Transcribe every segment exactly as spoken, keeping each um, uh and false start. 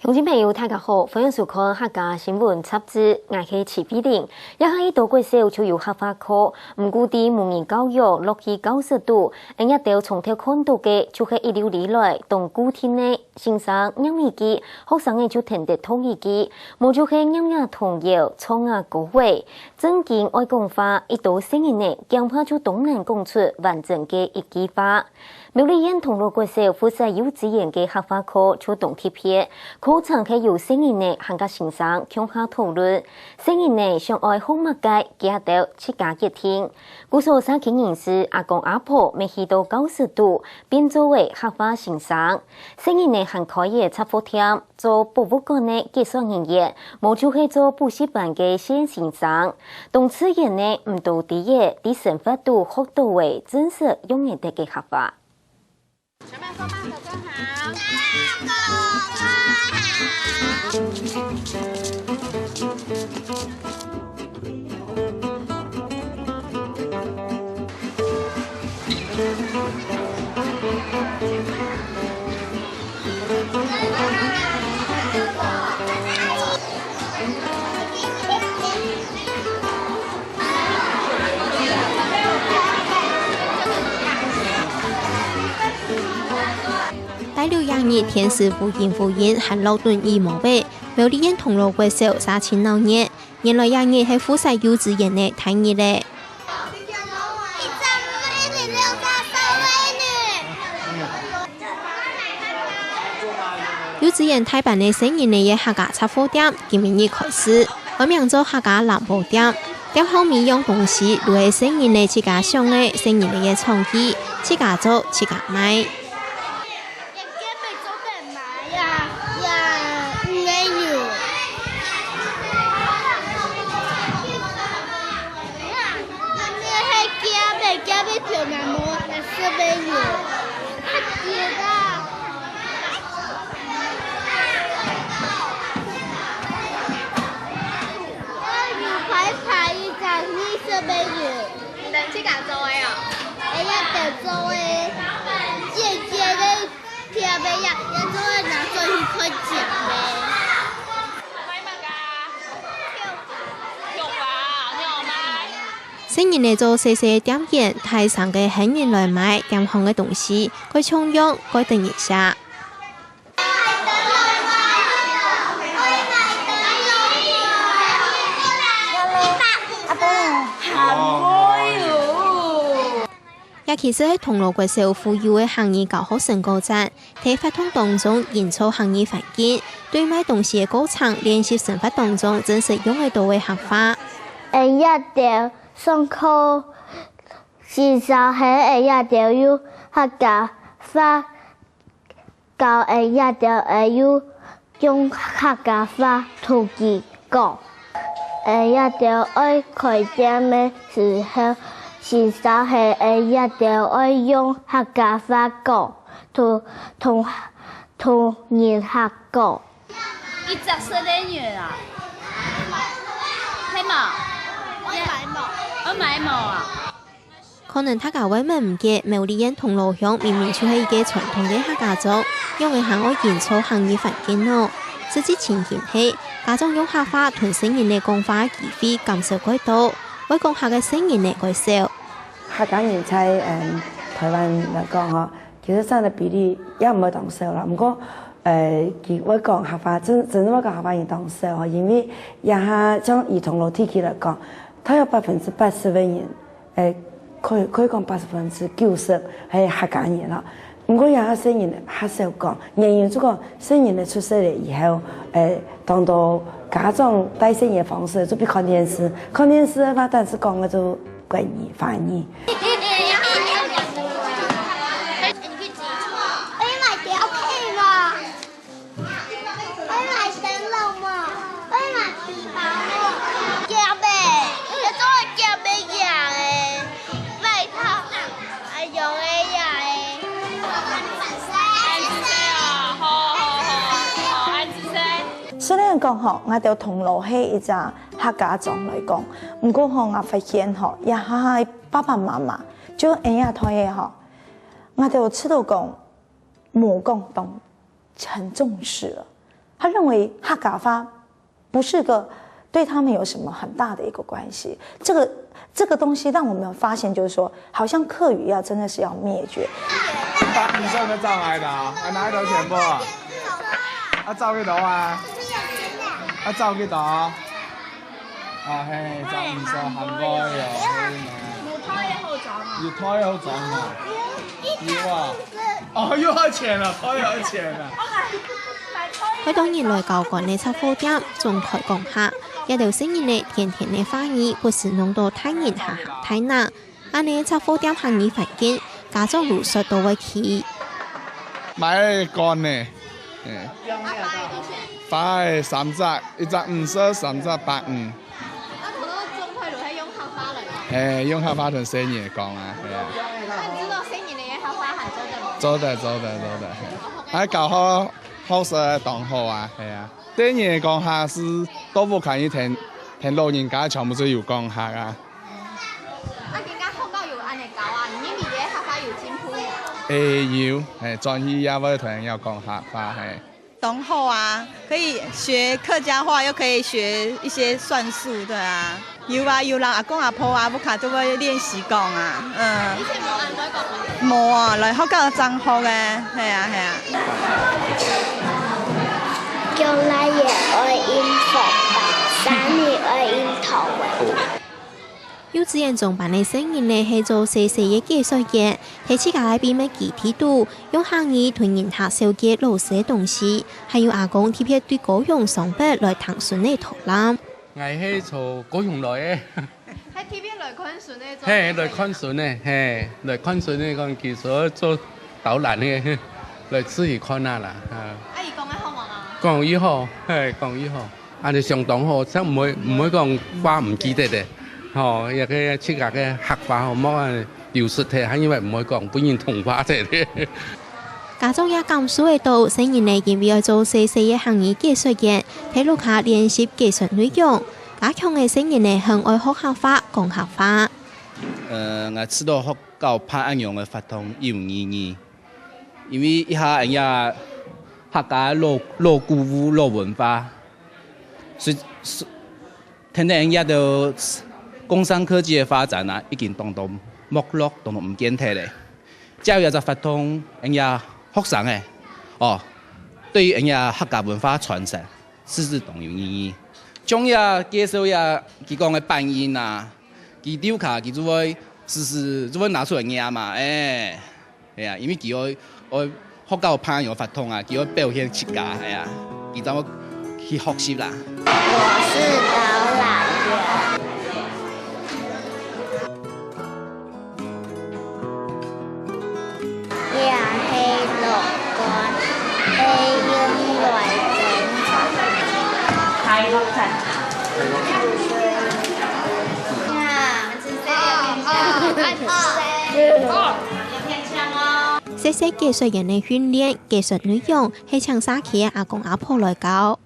鄉親朋友，大家好，歡迎收看客家新聞雜誌，𠊎係徐碧玲。這下已多國小就有客話課，毋過在母語教育落去教室肚，𠊎兜從頭看到个就係一路以來當固定个先生唸一句，學生仔就跈等讀一句，無就係唸啊童謠、唱啊歌仔。正經愛講話，一兜細人仔驚怕就當難講出完整个一句話。 苗栗縣銅鑼國小附設幼稚園个客話課就當特別，課程係由細人仔還過先生共下討論。細人仔想愛學麼个，佢兜自家決定。故所社區人士、阿公阿婆乜去到教室肚，變做个客話先生。細人仔還開个雜貨店， 做博物館个解說人員，無就係做補習班个先先生。當自然呢，毋多知个，在生活肚學到个真實用得个客話。小朋友说：「大家好。」大陸這日天時烏陰烏陰，還落等雨毛仔，苗栗縣銅鑼國小煞盡鬧熱。 原來這日係附設幼稚園个大日咧。幼稚園大班个細人仔个客家雜貨店今晡日開始，改名做客家藍寶店。店項每樣東西都係細人仔自家想个，細人仔个創意，自家做自家賣。 也，也袂做得買呀，也毋會有。你係驚袂驚？會跳那麼，也是會有。太熱了。要有排排一張，你是會有。等自家做个哦。哎呀，等做个，姐姐的。 特別也，也做得拿轉去分獎咧。細人仔做細細店員，大聲个喊人來買店項个東西，該重用，該等一下。 這其實係銅鑼國小附有个客語教學成果展，在活動當中營造客語環境，對賣東西个過程練習生活當中真實用得到个客話。𠊎這兜上課，先生喊𠊎這兜用客家話 教𠊎這兜愛用，用客家話同佢講。𠊎這兜愛開店个時候，先生喊𠊎這兜愛用客家話講，同，同，同人客講。一隻十個銀啊？係無？愛買無？愛買無啊？ 可能大家會問毋解，苗栗縣銅鑼鄉明明就係一個傳統个客家庄，仰會還愛營造客語環境呢？實際情形係，家長用客話同細人仔講話个機會減少蓋多，會講客个細人仔蓋少。客家人在，嗯，臺灣來講吼，其實佔个比例也毋會當少啦。毋過，呃，佢會講客話，真，真正會講客話人當少吼，因為這下像以銅鑼地區來講，大約百分之八十个人 誒，可以，可以講八十分之九十係客家人囉。毋過這下細人較少講，原因就講細人仔出世了以後，誒，當多家長帶細人个方式就變看電視，看電視个話，但是講个就國語、華語。 愛買燈籠無？愛買皮包無？夾个，愛做夾个夾个，外套，啊，用个夾个。恁仔細哦，好，好，好，好，恁仔細。雖然講吼，𠊎兜銅鑼係一隻客家庄來講，毋過吼，𠊎發現吼，這下个爸爸媽媽，就𠊎這代个吼，𠊎兜知道講，無講當 很重視了。他认为客家话不是个对他们有什么很大的一个关系。这个这个东西让我们发现，就是说，好像客语要真的是要灭绝。你搭你上个上来的啊？啊，拿一条钱不？啊，照个头啊？啊，照个头啊？啊，嘿，照你说很多哟。有胎也好找嘛？有胎也好找嘛？有啊。哦，又要钱了，胎也要钱了。好多人來教官个雜貨店，總開講客，這兜細人仔甜甜个話語，不時弄到大人哈哈大笑。 恁呢雜貨店客語環境，家長都說到會去。買个罐呢，花个三隻，一隻五十，三隻百五。係用客話同細人講啊，係啊。做得做得做得，還搞好好食个當好啊，係啊。細人講客係到屋下去聽，聽老人家全部都有講客啊。 啊，今下學校有恁呢教啊，你認為个客話有進步無？會有，係，轉去也會同人講客話，係。當好啊，可以學客家話，又可以學一些算術，對啊。有啊有啦，阿公阿婆啊，屋下都會練習講啊，嗯。以前無恁會講啊？無啊，來學校正學个，係啊係啊。將來也愛用福建，三年愛用台灣。 幼稚園中班个細人仔係做細細个解說員，在自家个秘密基地肚，用客語同人客紹介老師个東西，還有阿公特別對高雄雙北來聽孫仔導覽。 𠊎係從高雄來个。係特別來看孫仔做。係，來看孫仔，係，來看孫仔講佢所做導覽个，來試去看下啦。啊。啊，佢講个好無啊？講又好，係，講又好。 恁呢相當好，正毋會毋會講話毋記得个，吼，這个自家个客話吼，莫恁流失忒，還因為毋會講，分人同化忒咧。家長也感受得到，細人仔因為愛做細細个客語解說員，在屋下練習解說內容，加強个細人仔很愛學客話、講客話。呃，𠊎知道學校辦恁樣个活動有意義，因為一下人家客家老老古物、老文化。 所以，所以，天天這兜工商科技个發展啊，已經當當沒落，當當毋見忒咧。只有這隻活動，𠊎學生个，哦，對於𠊎客家文化傳承，實在當有意義。像這介紹這佢講个板印啊，佢丟卡佢就會時時就會拿出來捏嘛，誒。 係啊，因為佢愛愛學校辦有活動啊，佢愛表現自家，係啊，佢正會去學習啦。我是導覽員。也係樂觀，係用來堅持。開學餐。啊， 細細解說員个訓練，解說內容係請社區个阿公阿婆來教。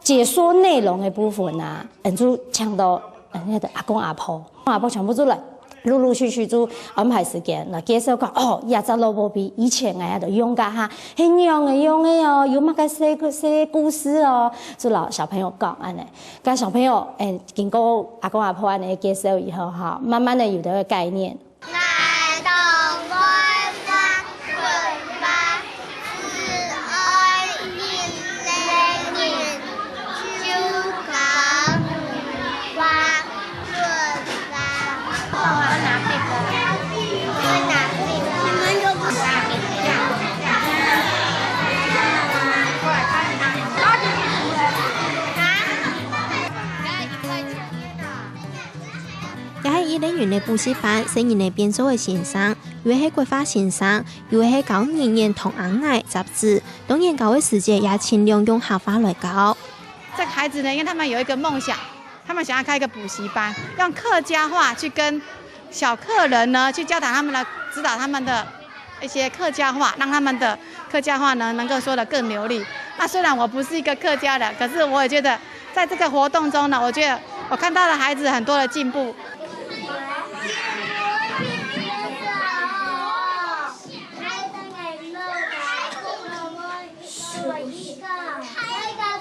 解說內容个部分啊，嗯，就請到嗯，該个阿公阿婆，阿公阿婆全部就來，陸陸續續就安排時間來介紹講，哦，這隻蘿蔔皮以前个都用个哈，係仰仔用个哦，有麼个細細故事哦，就摎小朋友講恁呢。該小朋友，誒，經過阿公阿婆恁呢介紹以後哈，慢慢个有个概念。 這係一個人个補習班，細人仔變做个先生，有个係國畫先生，有个係教語言同阿𠊎、雜誌。當然教个時節也盡量用客話來教。這個孩子呢，因為他們有一個夢想，他們想要開一個補習班，用客家話去跟小客人呢去教導他們的、指導他們的一些客家話，讓他們的客家話呢能夠說得更流利。那雖然我不是一個客家人，可是我也覺得在這個活動中呢，我覺得我看到了孩子很多的進步。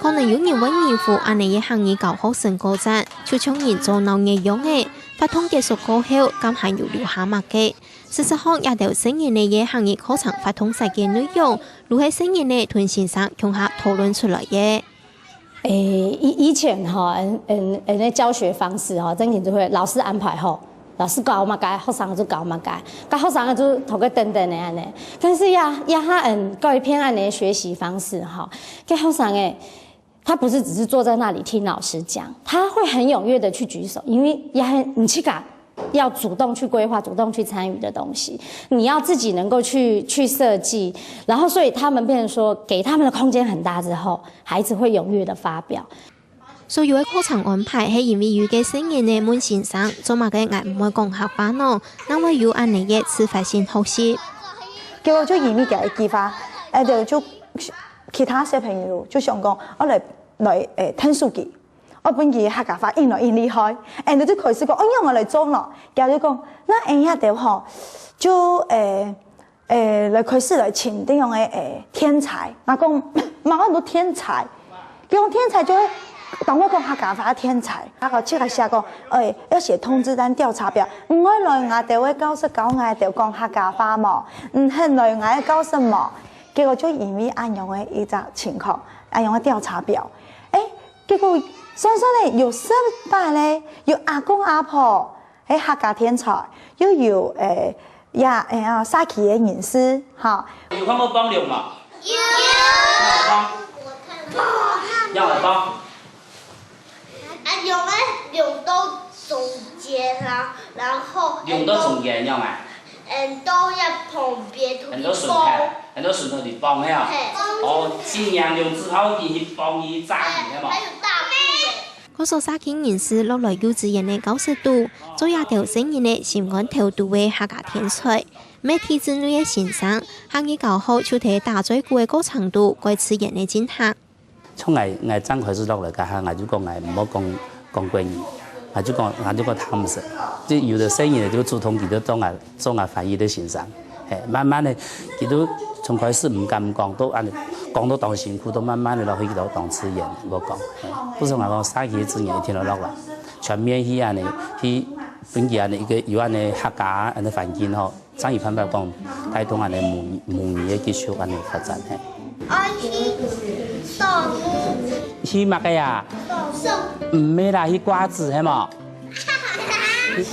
可能有人會疑惑恁呢个客語教學成果讚，就像人做鬧熱樣仔，活動結束過後，敢還有留下麼个？事實上，這兜成人个客語課程活動設計內容，都係成人仔同先生共下討論出來个。 誒，以以前哈，嗯嗯嗯，那教學方式哈，正經就會老師安排吼，老師教麼个，學生就教麼个，該學生就頭个等等的恁呢。但是呀，呀哈，嗯，教育片恁呢學習方式哈，該學生誒，他不是只是坐在那裡聽老師講，他會很踴躍的去舉手，因為也很你去講。 要主動去規劃、主動去參與的東西，你要自己能夠去去設計，然後所以他們變成說，給他們的空間很大之後，孩子會踴躍的發表。所有个課程安排係因為有个細人仔問先生，做麼个𠊎毋會講客話呢？哪會有恁呢个自發性學習？結果就因為這个計畫，哎，對，就其他小朋友就想講，哦，來來，誒，聽手機。 愛分佢客家話用來用厲害，𠊎兜就開始講，愛仰仔來做咯？佢就講，那𠊎這兜吼，就誒誒來開始來尋恁樣个誒天才。𠊎講，麼个安到天才？佢講天才就係當會講客家話个天才。啊，佢就寫講，誒，要寫通知單、調查表，你愛來𠊎兜个教室教𠊎兜講客家話無？你肯來𠊎个教室無？結果就因為恁樣个一隻情況，恁樣个調查表，誒， 結果算算咧，有十擺咧，有阿公阿婆，係客家天才，又有誒呀誒啊社區个人士，哈。有看過放龍嗎？有。哪有放？哪有放？啊，龍誒，龍到中間啊，然後龍到中間樣啊？ 很多在旁邊土地公。很多筍頭，很多筍頭地方係啊。哦，新娘娘之後，你去幫你炸魚係嘛？還有大陸人。該所社區人士落來幼稚園个教室肚，做這兜細人仔心肝頭肚个客家天才。毋係體制內个先生，客語教學就在打嘴鼓个過程肚，蓋自然个進行。 像𠊎𠊎正開始落來該下，𠊎就講𠊎毋好講講國語，𠊎就講𠊎就講聽毋識。就有个細人仔就主動佢就做𠊎做𠊎翻譯个先生，嘿，慢慢个，佢都從開始毋敢講，到恁講到當辛苦，到慢慢个落去到當自然，無講。嘿，故所𠊎講社區資源一定要落來，全面去恁呢，去分佢恁呢一個有恁呢客家恁呢環境吼。 正有辦法講帶動恁呢母母語个繼續恁呢發展嘿。愛去掃墓。去麼个啊？掃墓。毋係啦，去掛紙係無？那去。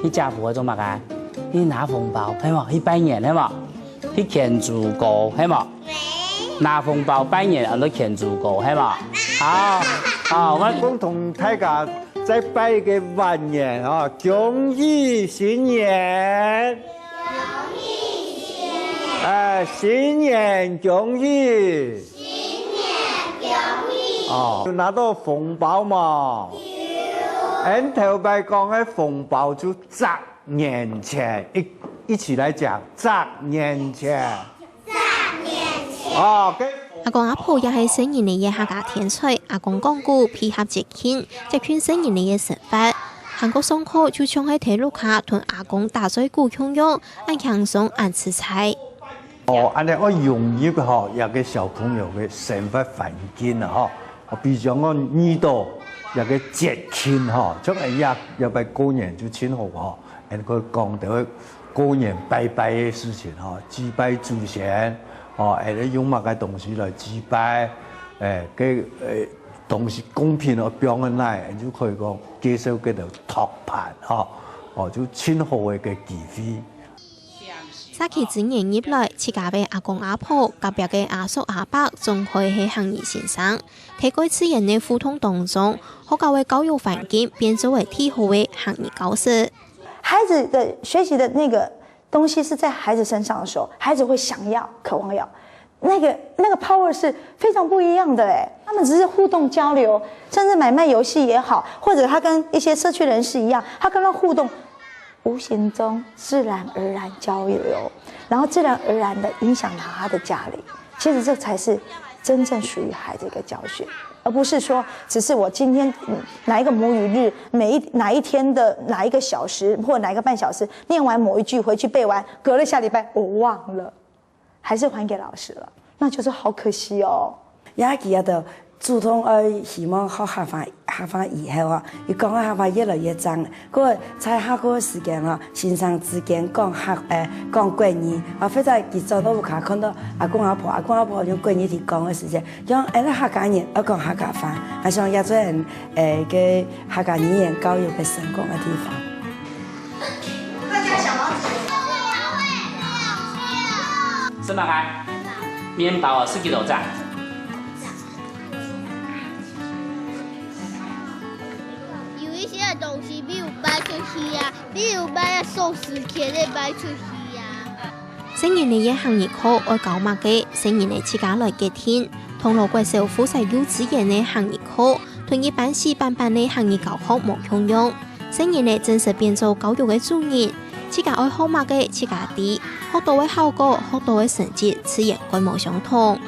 去家福做麼个？去拿紅包係無？去拜年係無？去牽豬哥係無？拿紅包拜年，安到牽豬哥係無？好，好，𠊎講同大家 再拜一個晚年啊，恭喜新年！恭喜新年！哎，新年恭喜！新年恭喜！哦，有拿到紅包無？有。俺頭擺講个紅包就十年前，一一起來講，十年前。 哦，該阿公阿婆也係細人仔个客家天才，阿公講古配合節慶，接近細人仔个生活。還過上課就像係在屋下同阿公打嘴鼓共樣，恁輕鬆恁自在。哦，恁呢愛融入吼，這個小朋友个生活環境啊吼，比如講遇到這個節慶吼，像哎呀，這擺過年就盡好吼。 恁个講到過年拜拜个事情吼，祭拜祖先吼，恁个用麼个東西來祭拜，誒，該誒東西供品哦，放在哪，就可以講介紹該兜托盤吼，哦，就盡好个个機會。社區資源入來，自家个阿公阿婆、隔壁个阿叔阿伯，總會係客語先生。在蓋自然个互動當中，學校个教育環境變做係最好个客語教室。 孩子的學習的那個東西是在孩子身上的時候，孩子會想要、渴望要，那個那個 power 是非常不一樣的哎。他們只是互動交流，甚至買賣遊戲也好，或者他跟一些社區人士一樣，他跟他互動，無形中自然而然交流，然後自然而然的影響到他的家裡。其實這才是真正屬於孩子一個教學。 而不是說只是我今天哪一個母語日，每一哪一天的哪一個小時或哪一個半小時念完某一句回去背完，隔了下禮拜我忘了，還是還給老師了。那就是好可惜哦。也佢也都主動愛希望學客話，客話以後啊，佢講个客話越來越正。過在下課个時間啊，先生之間講客，誒，講國語，啊，或者佢轉到屋下看到阿公阿婆，阿公阿婆用國語去講个時間，用，誒，客家人愛講客家話，啊，像這種，誒，个客家語言教育个成功个地方。客家小王子。吃飯啊？麵包啊，食幾多隻？有一些東西沒有賣出去啊，沒有賣啊，數十天的賣出去啊。細人仔个客語課愛教麼个，細人仔自家來決定。銅鑼國小附設幼稚園个客語課，同一般死板板个客語教學無共樣。細人仔正式變做教育个主人，自家愛學麼个自家知，學到个效果、學到个成績自然會無相同。